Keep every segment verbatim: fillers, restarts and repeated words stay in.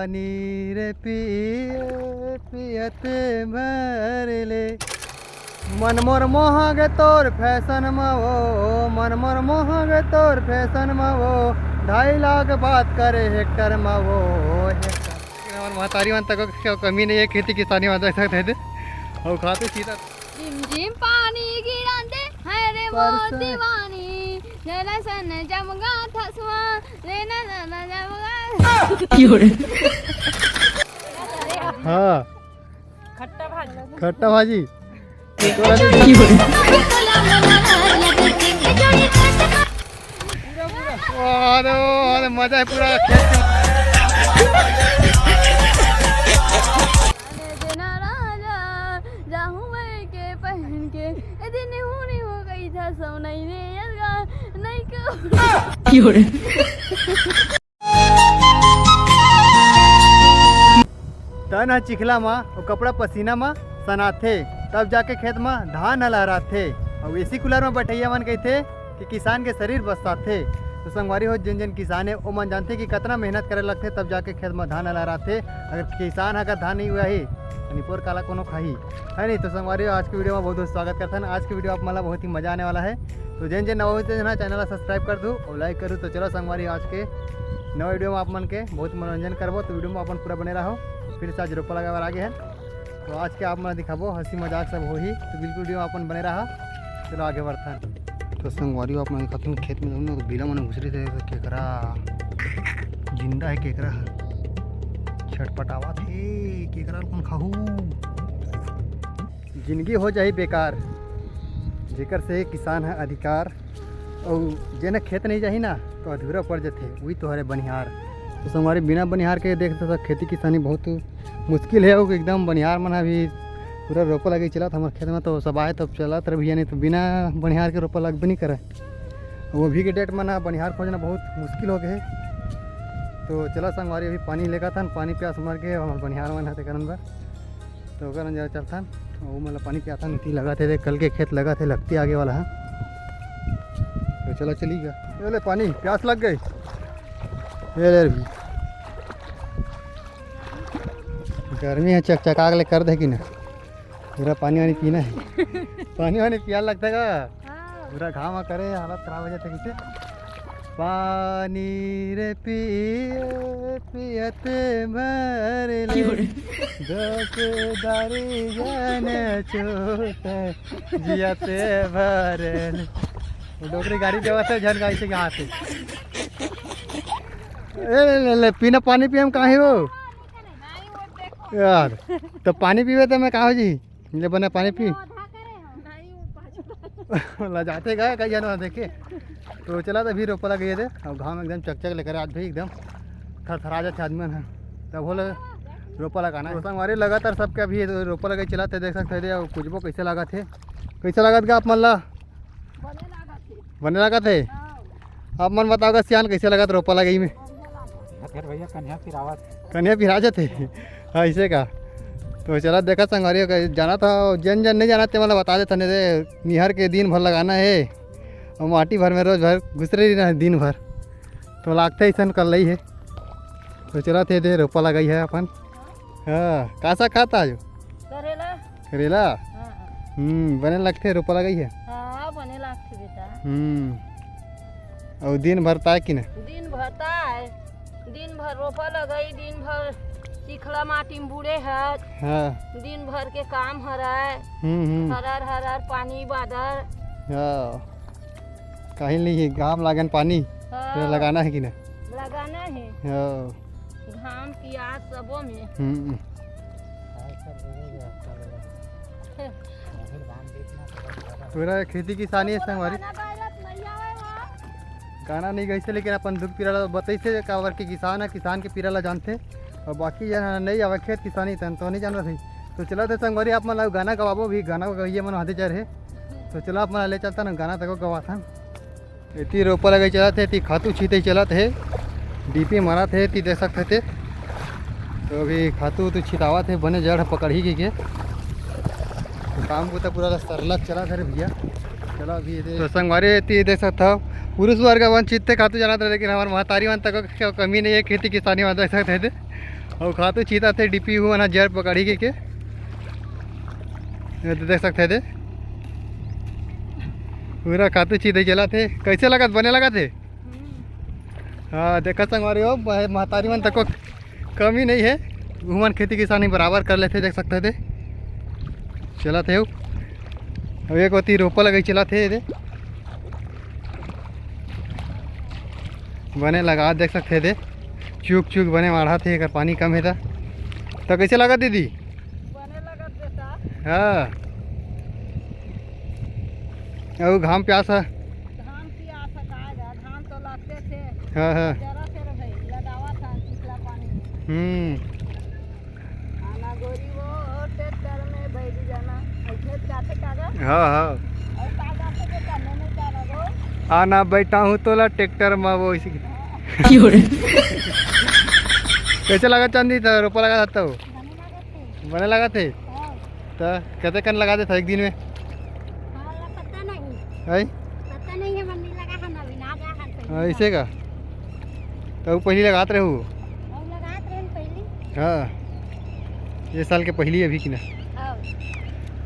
पानी रे पिए पियत भर ले। मन मोर मोहा गे तोर फैशन म वो, मन मोर मोहा गे तोर फैशन म वो, ढाई लाख बात करे हेक्टर म वो, हेक्टर। हमर महतारी मन तको कमी नहीं है खेती किसानी म, देख सकत हे। अउ खातू छीतत। झिम झिम पानी गिरन दे, है रे वो बरसा। दीवानी, जरा सन जमगा थसवा, रे ना ना ना जमगा। हाँ। खट्टा भाजी। खट्टा भाजी। अरे, अरे, मजा है पूरा खेत में। अरे देना राजा, जाहूं मैं के पहन के, ए दिन हूं नहीं हो गई था, सो नहीं रे, यार, नहीं को। तन ह चिखला म अउ कपड़ा पसीना म सनाथे, तब जाके खेत म धान ह लहराथे। अउ एसी कूलर म बइठइया मन कहिथे कि किसान के शरीर बस्साथे। तो संगवारी हो, जेन जेन किसान हे, ओमन जानथे कि कतना मेहनत करे लगथे, तब जाके खेत म धान ह लहराथे। अगर किसान ह अगर धान नइ उगाही, त निपोर काला कोनो खाही, है नहीं? तो संगवारी हो, आज के वीडियो म बहुत बहुत स्वागत करथन। आज के वीडियो आप मन ला बहुत ही मजा आने वाला है। तो जेन जेन नवा होते ना, चैनल ला सब्सक्राइब कर दू अउ लाइक करू। तो चलो संगवारी, आज के नवा वीडियो में आप मन के बहुत मनोरंजन करबो, तो वीडियो में अपन पूरा बने रहो। फिर से आज रोपा लगाए बर आगे हैं, तो आज के आप मन दिखाबो, हंसी मजाक सब होही, तो बिल्कुल वीडियो में अपन बने रहा। चलो आगे बढ़थन। तो संगवारी, आप मन दिखाथन खेत में, देखो ना, तो बिला मन घुसरी थे, तो केकरा जिंदा है, केकरा छटपटावा थे, केकरा कौन खाहू। जिंदगी हो जाही बेकार, जेकर से किसान है अधिकार। अउ जेन खेत नहीं जाही ना, तो अधूरा पड़ जथे, वही तो हरे बनिहार। तो संगवारी, बिना बनिहार के देख सकत खेती किसानी बहुत मुश्किल है। अउ एकदम बनिहार मन अभी पूरा रोपा लगे चलत हमर खेत में, तो सब आए तब चलत रहे भैया, नहीं तो बिना बनिहार के रोपा लगबे नहीं करे। अउ अभी के डेट में ना बनिहार खोजना बहुत मुश्किल हो गए। तो चला संगवारी, अभी पानी लेगत हन, पानी प्यास मर गए हमर बनिहार मन ह, तेकर बर। तो ओकर अंदर चलथन, वो मतलब पानी पियाथन, इतनी लगा थे, देख, कल के खेत लगा थे, लगती आगे वाला है। तो चलो, चली गया। ये ले पानी, प्यास लग गई। ये ले भी। गर्मी है, चकचका के ले कर दे कि ना। पूरा पानी वानी पीना है। पानी वानी पिया लगता है का? हाँ। पूरा घाम करे, हालत खराब हो जाता है किसे। पानी रे पिए पियत भर ले, क्यों रे? दस दारी जन चोट जियत भर ले। वो डोकरी गाड़ी देवत है, झन गाड़ी से हाथ है। ए, ले, ले, ले, पीना पानी पिए हम काहे हो? यार, तो पानी पीवे तो मैं कहा जी? ले बना पानी पी। ला जाते गए कई जन देखे। तो चला तो अभी रोपा लगे थे, अब घाम एकदम चकचक लेकर आज भी एकदम थरथरा जाते आदमी है। तब हो लगा रोपा लगाना है। संगवारी लगातार सबके अभी रोपा लगे चलाते, देख सकते हैं, कुछ वो कैसे लगा थे, कैसे लगा था आप मन ला? बने लागत हे। बने लागत हे? हाँ। आप मन बताओ गा सियान, कैसे लगत रोपा लगई में? अगर भैया कन्या फिरावत। कन्या फिरा जाते? हाँ, ऐसे का? तो चला देखा संगवारी, अगर जाना था, जन जन नहीं जाना ते वाला बता देता नहीं रे, निहर के दिन भर लगाना है और माटी भर में रोज भर घुसरे रहना है दिन भर, तो लागते ऐसा कर लई है। तो चला थे दे रोपा लगाई है अपन। हाँ, का साग खाता आज? करेला। करेला? हाँ, हाँ। हम्म, बने लगथे, रोपा लगाई है? हाँ, बने लगथे बेटा। हम्म। अउ दिन भर ताय कि ना? दिन भर ताय। दिन भर रोपा लगाई, दिन भर चिखला माटी में बूड़े हर। हाँ। दिन भर के काम हराय। हम्म, हम्म। हरर हरर पानी बादर। हाँ। काहे नहीं, घाम लागन पानी, हाँ। फिर लगाना है कि ना? लगाना है। हाँ। घाम पियास सबो में। हम्म। पूरा खेती किसानी है संगवारी। गाना नहीं गइसे, लेकिन अपन दुख पीरा ला बतइसे, काबर के किसान है, किसान के पीरा ला जानथे। और बाकी जन नहीं आवे खेत किसानी तन तो नहीं जानत है। तो चला थे संगवारी, आप मन ला गाना गवाबो भी, गाना गवइया मन आते जा रहे। तो चला आप मन ला ले चलता ना, गाना तको गवाथन। एती रोपा लगे चलत हे, एती खातू छीते चलत हे, डीपी मारत हे, एती देख सकत हे ते। तो अभी खातू तो छितावत हे, बने जड़ पकड़ही के, के। तो काम को तो पूरा सरलग चलत हे रे भैया। चलो अभी ये दे-, तो संगवारी एती देख सकत हो, पुरुष वर्ग अपन छीते खातू जानत रहे, लेकिन हमार महतारी मन तक के कमी नहीं है खेती किसानी में, देख सकत हे ते। अउ खातू छींचत हे डीपी हूँ ना, जर पकड़ी के, के। ये तो देख सकत हे दे, पूरा खातू छींचे चलत हे। कइसे लगत, बने लगत हे? हाँ, देखा संगवारी हो, महतारी मन तको कमी नइ हे, उमन खेती किसानी बराबर कर लेथे, देख सकत हे दे। चलत हे। अब एक ओती रोपा लगई चलत हे दे, बने लगा, देख सकत हे दे, चुक चुक बने माढ़त हे, एकर पानी कम हे त। त कइसे लगत दीदी? बने लगत बेटा। हाँ। अउ घाम प्यास ह। घाम प्यास ह, का गा, घाम तो लगते थे। हाँ, हाँ। जरा से रे भाई, लगावा था पिछला पानी में। हम्म। आना गोरी वो ट्रैक्टर में बैठ जाना। अइसे जाथे का गा? हाँ, हाँ। अउ का जाथे के करने में जाना वो? आना बैठा हूँ तोला ट्रैक्टर में, वो इसी की। हाँ। कइसे लगा चांदी, त रोपा लगा था तो? बने लगत हे। बने लगत हे? हाँ। त कते कन लगा देथा एक दिन में? हाँ, पता नहीं। हैं? पता नहीं है, मम्मी लगा है ना, अभी ना जा है पहली हाँ, बार। अइसे का? त वो पहिली लगात रहू? हम लगात रहे पहली। हाँ, ये साल के पहिली अभी की ना। हाँ।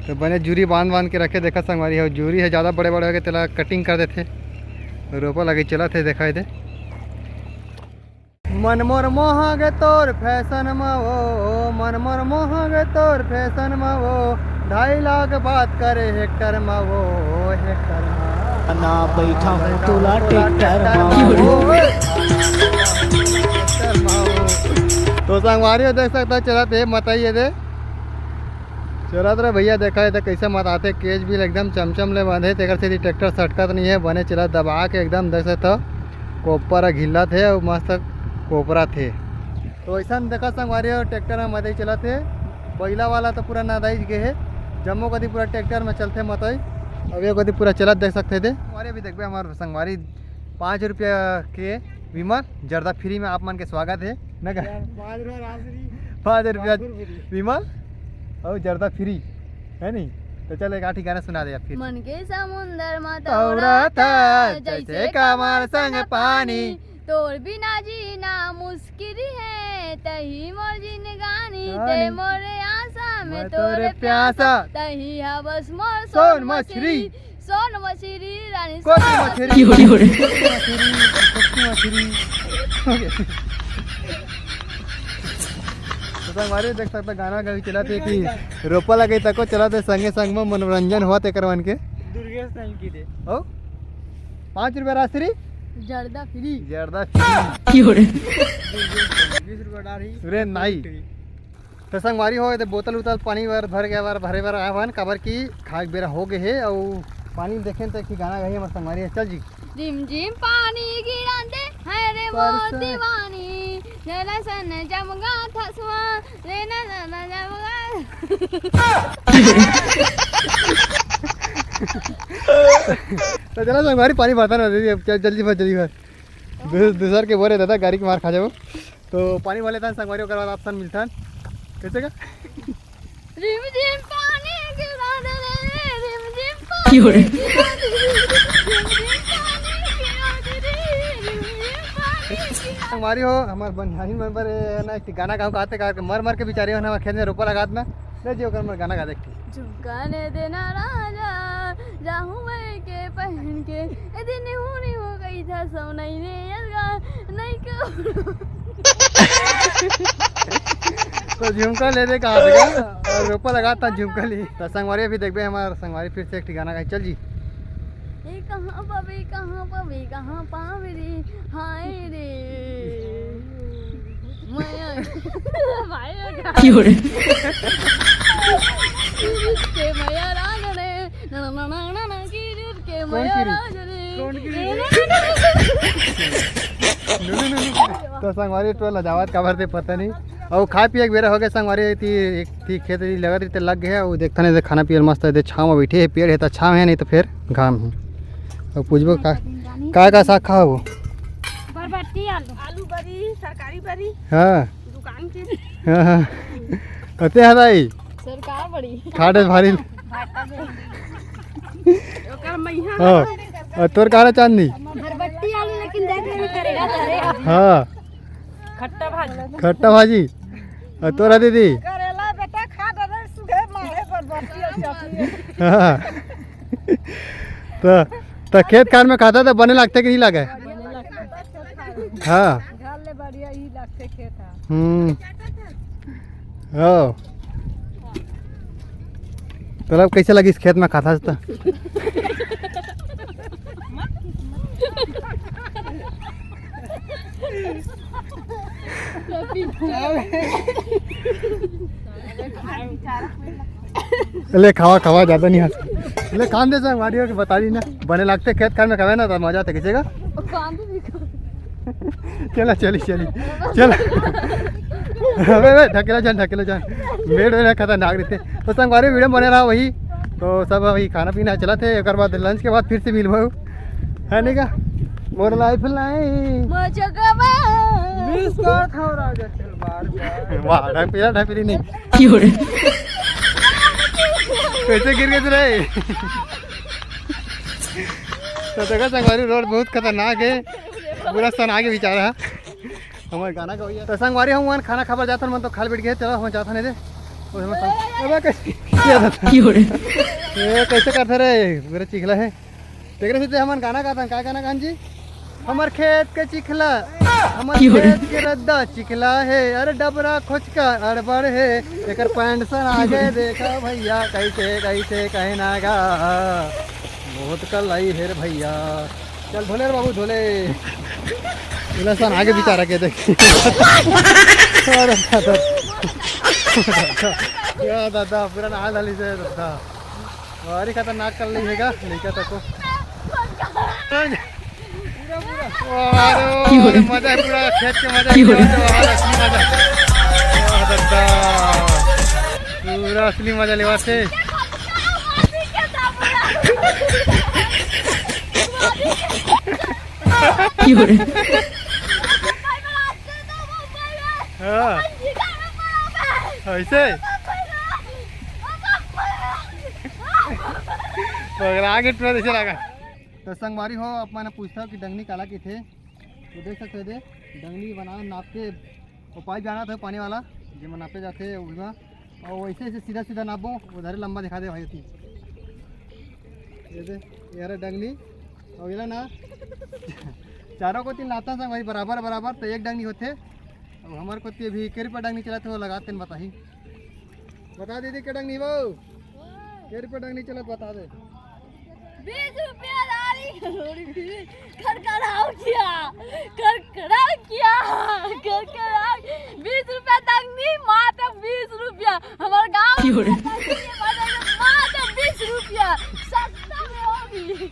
त बने जूरी बांध बांध के रखे, देखा संगवारी हो, जूरी हे ज्यादा बड़े बड़े होगे, तेला कटिंग कर देथे, रोपा लगे चलत हे, देखा हे दे। मन मोर मोहा गे तोर फैशन म वो, मन मोर मोहा गे तोर फैशन म वो, ढाई लाख बात करे हेक्टर म वो, हेक्टर म। ना बैठा हूँ तोला ट्रैक्टर म वो। तो संगवारी हो देख सकता, चलत हे मतई ये दे। चलत रे भैया, देखा ये तो कइसे मताथे, केज भी एकदम चमचम ले बांधे, तेकर सेती ट्रैक्टर सटकत नइ हे, बने चलत दबा के एकदम देख सकता। कोपर ह घिल्लत हे अउ मस्त कोपरत हे। तो अइसन देखा संगवारी हो, ट्रैक्टर में मतई चलत हे। बइला वाला तो पूरा नदाई गे हे, जम्मो कति पूरा ट्रैक्टर में चलथे मतई। अब ये कति पूरा चलत देख सकत हे दे। संगवारी अभी देखबे हमर संगवारी पाँच रुपया के विमल जर्दा फ्री में आप मन के स्वागत हे। न का? पाँच रुपया राशि। पाँच रुपया पाँच रुपया। विमल अउ जर्दा फ्री। हे नहीं? तो चल एक आठी गाना सुना दे अब फिर। मन के समुंदर म तौरा तौरा था, था, जैसे जैसे कमर संग पानी। तोर बिना जीना मुश्किल है, तही मोर जिंदगानी, तही मोरे आशा, मैं मैं तोरे तोरे प्यासा। प्यासा। तही हवस मोर सोन सोन मछरी। मछरी, सोन मछरी, रानी कोन सोन मछरी? मछरी। कोन मछरी? कोन मछरी? तो संगवारी देख सकता, गाना गावी चलत हे कि रोपा लगे तको चलत हे, संगे संग में मनोरंजन होवत हे करवन के। दुर्गेश नहीं की दे। ओ? पाँच रुपया राशि? जर्दा फ्री। जर्दा फ्री। बीस रुपया डारी। सुरेंद्र नाई। तो संगवारी हो, ये बोतल उतल पानी बर भर गया बर, भरे बर आए हवन, काबर कि खाए के बेरा हो गए हे। अउ पानी में देखें तो एक गाना गाही हमर संगवारी हे। चल जी। रिम झिम पानी गिराते हैं रे मोर बरसा। दीवानी, जरा सन जमगा थसवा, रे ना ना ना जमगा। तो चला संगवारी, पानी भरता ना दीदी, अब चल, जल्दी भर, जल्दी भर। दू-, दूसर के बोरे दादा, गाड़ी के मार खा जाबो। तो पानी भर लेथन संगवारी, ओकर बाद आपसन मिलथन। कइसे का? रिम झिम पानी गिरा दे रे, रिम झिम पानी क्यों रे? गिरा दे रे, रिम झिम पानी गिरा दे रे, रिम झिम पानी गिरा। संगवारी हो, हमर बनिहारिन मन बर, ए, ना, एक गाना गाँव गाते गा के मर मर के बिचारी हो ना, खेत में रोपा लगात ना। ले जी, ओकर में गाना गा दे एक ठो। झुमका ने देना राजा, जाहूं मैं के पहन के, ए दिन हूं नहीं हो गई था सो नहीं रे यलगा, नहीं को। तो झुमका ले दे कहा था और रोपा लगा था झुमका ली। तो संगवारी अभी देखबे हमार संगवारी फिर से एक ठिकाना कहीं चल जी। ए कहाँ पावे, कहाँ पावे, कहाँ पावे रे, हाय रे। मया। भाई, क्यों रे? के मया राग रे। ना, ना, ना, ना, ना, ना, की रे, के कौन मया की रे? राग रे। कौन की रे? ए, ना, ना, ना, ना। नु, नु, नु, नु। तो संगवारी टोला जावत काबर थे पता नहीं। अउ खाए पिए के बेरा हो गए संगवारी, थी एक थी खेत री लगत रही, ते लग गए हे। अउ देखथन, एदे खाना पिए ल मस्त हे, एदे छाँव में बैठे हे, पेड़ हे त छाँव हे, नहीं तो फिर घाम हे। अउ पूछबो का, का का साग खाओ? बरबट्टी आलू। आलू बरी, सरकारी बरी। हाँ। दुकान के। हाँ, हाँ। कते हदाई? सरकार बरी। खाड़े भारी। भाटा में। ओकर मैया। हाँ। अउ तोर का रे चांदनी? बरबट्टी आलू, लेकिन देख ले करेगा, करेगा। हाँ। खट्टा भाजी। खट्टा भाजी। अउ तोरा दीदी? करेला बेटा खा डरे सुबह मारे बर बरती अउ चटनी। हाँ। तो, तो खेत खार में खाता तो बने लगथे कि नहीं लगे? हाँ। घर ले बढ़िया ही लगथे खेत हा। हम्म। हो। तोला कैसे लगिस खेत में खाथस त? ले खावा, खावा, ज्यादा नहीं हंस। ले खान दे संगवारी हो के बता दी ना, बने लगथे खेत खार में खावे ना तो मजा आथे। कैसे का? चला, चली, चली, चला। अबे, अबे, ढकेला जान, ढकेला जान। मेड़ वेड़ खतरनाक रहिथे। तो संगवारी, video में बने रहा वही। तो सब अभी खाना पीना चलथे, एक बाद lunch के बाद फिर से मिलबो, है नहीं का? मोर life line। मजगवा। Miss कर था राजा खेल बार बार। वाह, ढकेला, ढकेली नहीं। क्यों रे? कैसे गिर गए रे? तो देखा संगवारी, road बहुत खतरनाक है। पूरा सन आगे बेचारा। हमर गाना गवैया। तो संगवारी, हम उहन खाना खाबर जाथन, मन तो खाल बैठ गए, चलो हम जाथन दे। अबे कैसे? ये दादा। क्यों रे? ए, कैसे करथे रे? पूरा चिखला है। तेकरे से हमन गाना गाथन, का गाना गान जी? हमर खेत के चिखला, हमर क्यों रे? खेत के रद्दा चिखला है, अरे डबरा खोचका अड़बड़ है, एकर पैंट सन आगे देखा भैया, कैसे कैसे कहना गा, बहुत कलाई है रे भैया। चल धोले रे बाबू, धोले। इला सन आगे बेचारा के देख। अरे दादा। या दादा, पूरा नहा डाली से दादा। अरे खतरनाक कर ली है का लइका तको। अरे मजा है, पूरा खेत के मजा है। वाह, असली मजा। वाह दादा, पूरा असली मजा लेवा से। हाँ। ऐसे? पगला के टूरा जैसे लगा। तो संगवारी हो, आप मन पूछता कि डंगनी काला कहिथे, तो देख सकते हो दे, डंगनी बना नाप के, वो पाइप जाना था पानी वाला, जेमा नापे जाथे, उमा। अउ वैसे ऐसे सीधा सीधा नापबो, उधारे लंबा दिखा दे भाई होती। ये दे, ये हरे डंगनी, अउ एला ना, चारों कोती नापथन संग भाई बराबर बराबर, तो एक डंगनी होथे। अब हमार कोती अभी के रुपया डंगनी चलत हे, वो लगात तेन बताही। बता दीदी, के डंगनी वो? के रुपया डंगनी चलत, बता दे। बीस रुपया दाढ़ी करोड़ी भी। खड़खड़ाओ क्या? खड़खड़ाओ क्या? खड़खड़ाओ। बीस रुपया डंगनी, मात्र बीस रुपया। हमारे गाँव क्यों रे? में डंगनी के बाजार में मात्र बीस रुपया। सस्ता में होगी।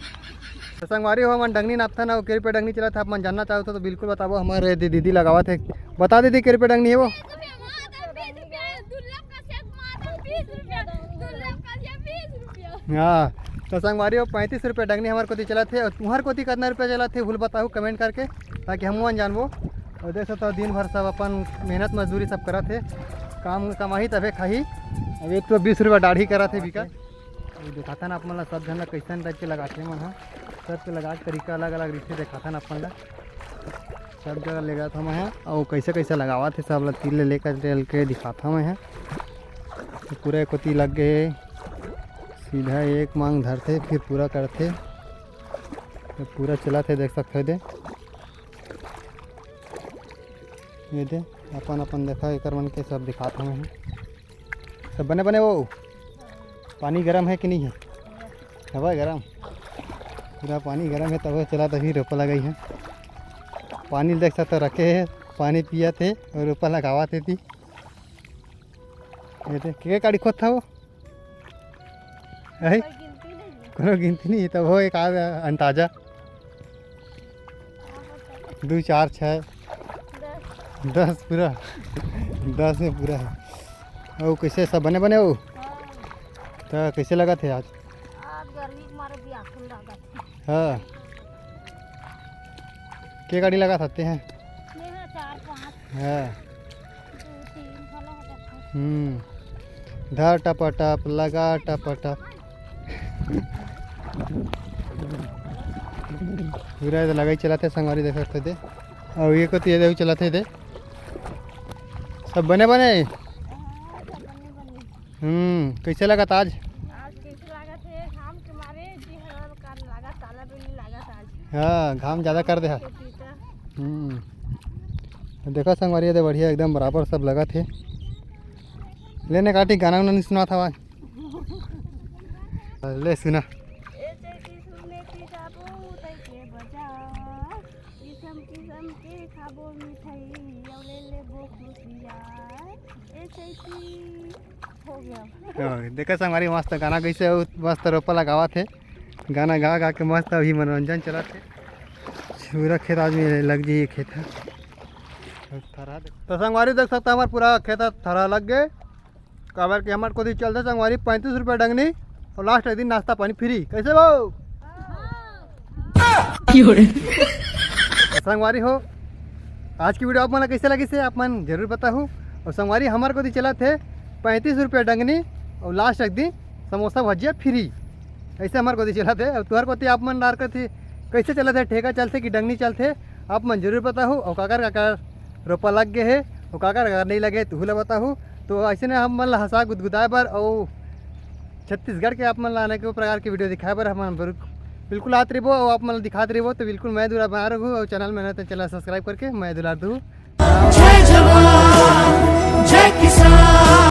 तो संगवारी हो, हमन डंगनी नापथन, अउ के रुपया डंगनी चलत हे, आप मन जानना चाहो तो, तो बिल्कुल बताबो। हमारे दे-, दीदी लगावत हे, बता दीदी, के रुपया डंगनी है वो? बीस रुपया, मात्र बीस रुपया, दुर्लभ का सेट मात्र बीस रुपया, दुर्लभ का ये बीस रुपया। हाँ, तो संगवारी हो, पैंतीस रुपया डंगनी हमारे कोती चलत हे, अउ तुम्हार कोती कितना रुपया चलत हे, भूल बताओ comment करके, ताकि हम मन जानबो। अउ देख सकते हो, दिन भर सब अपन मेहनत मजदूरी सब करत हे, काम कमाही तभे खाही। अब एक तो बीस रुपया दाढ़ी करत हे, बिका। अउ दिखाथन आप मन ला, सब झन ला कैसन type के लगाथे मन ह। सबके लगा के तरीका अलग-अलग रहिथे, दिखाथन आप मन ला। सब जगह ले जात हवं मैं ह, अउ कैसे-कैसे लगावत हे, सब ला तीर ले लेकर चल के दिखाथन मैं ह। तो पूरा एक कोती लग गए, सीधा एक मांग धरथे, फिर पूरा करथे। तो पूरा चलत हे, देख सकत हो दे। ये दे, अपन-अपन देखा, एकर मन के सब दिखात हवं मैं ह। सब बने बने वो? पानी गरम है कि नहीं है? हवा गरम? पूरा पानी गरम है, तब चला तभी रोपा लगाई है। पानी देख सकते रखे है, पानी पियत है और रोपा लगावत है ती। ये दे, के गाड़ी खोदत था वो? है? कोई गिनती नहीं है। कोनो गिनती नहीं, तब हो एक आध अंदाजा। दो, चार, छः, दस। दस पूरा, दस में पूरा है। अउ कैसे, सब बने बने हो? हाँ। तो कैसे लगत हे आज? आज गर्मी के मारे भी आखिर लागत हे। हाँ। के गाड़ी लगा सकते हैं? ये है चार पाँच। हाँ। दो तीन भला हो जाता है। हम्म। धर टपटप, लगा टपटप। पूरा ये लगाई चलाते संगवारी, देख सकते थे। अउ ये कोती ये चलाते थे। सब बने बने? हम्म, कैसे लगत आज? आज कैसे लागत हे? घाम के मारे जी हर कर लागत, ताला भी नहीं लागत आज। हाँ, घाम ज्यादा कर दे हे। खेती का। हम्म, देखा संगवारी, ये दे बढ़िया एकदम बराबर सब लगत हे। ले ने काटी, गाना उना नहीं सुनात हवा। ले सुना। ए चैती सुने ती जाबो उतई के बजार, किसम किसम के खाबो मिठाई, अउ ले लेबो खुशिया। ए चैती हो गया। हाँ, देखा संगवारी, मस्त गाना कैसे हो, मस्त रोपा लगावत हे, गाना गा गा के मस्त अभी मनोरंजन चलत हे। पूरा खेत आज में लग जाइए खेत हे। थरा दे। तो संगवारी देख सकता हमारे पूरा खेत थरा लग गए। काबर के हमर कोती चलथे संगवारी पैंतीस रुपया डंगनी अउ लास्ट एक दिन नाश्ता पानी फ्री। कैसे भाऊ? संगवारी हो, आज की वीडियो आप मन ला कैसे लगिस हे, आप मन जरूर बताहू। अउ संगवारी, हमर कोती चलत हे पैंतीस रुपया डंगनी अउ लास्ट एक दिन समोसा भजिया फ्री। ऐसे हमर कोती चलत हे। अउ तुहर कोती आप मन डार करथे कैसे चलत हे, ठेका चलथे कि डंगनी चलथे, आप मन जरूर बताहू। अउ काकर काकर रोपा लग गए हे अउ काकर काकर नहीं लगे, तुहू ला बताहू। तो ऐसे ने हम मन ला हंसा गुदगुदाए बर अउ छत्तीसगढ़ के आप मन ला अनेकों प्रकार के वीडियो दिखाए बर हम बिल्कुल, बिल्कुल आत रहिबो अउ आप मन ला दिखात रहिबो। तो बिल्कुल मया दुलार बना रहू अउ चैनल में नए तो चैनल सब्सक्राइब करके मया दुलार दू। जय जवान, जय किसान।